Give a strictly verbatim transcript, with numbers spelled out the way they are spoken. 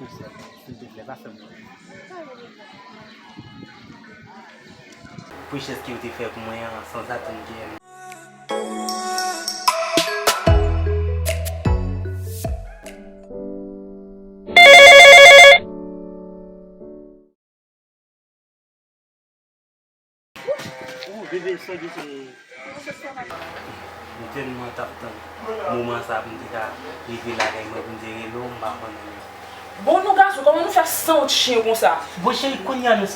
Silvouplè, pa fè m wont. Pou jès ke w te fè pou mwen an, sanzatann, J M. Oh, bebe, sa w di se. M tèlman t ap tann moman sa pou m te ka rive lakay mwen pou m te rele w, m pa konnen menm. Bon, nou gason, kòman nou fè sanwont chen konsa? Bon, cheri, kounye a nou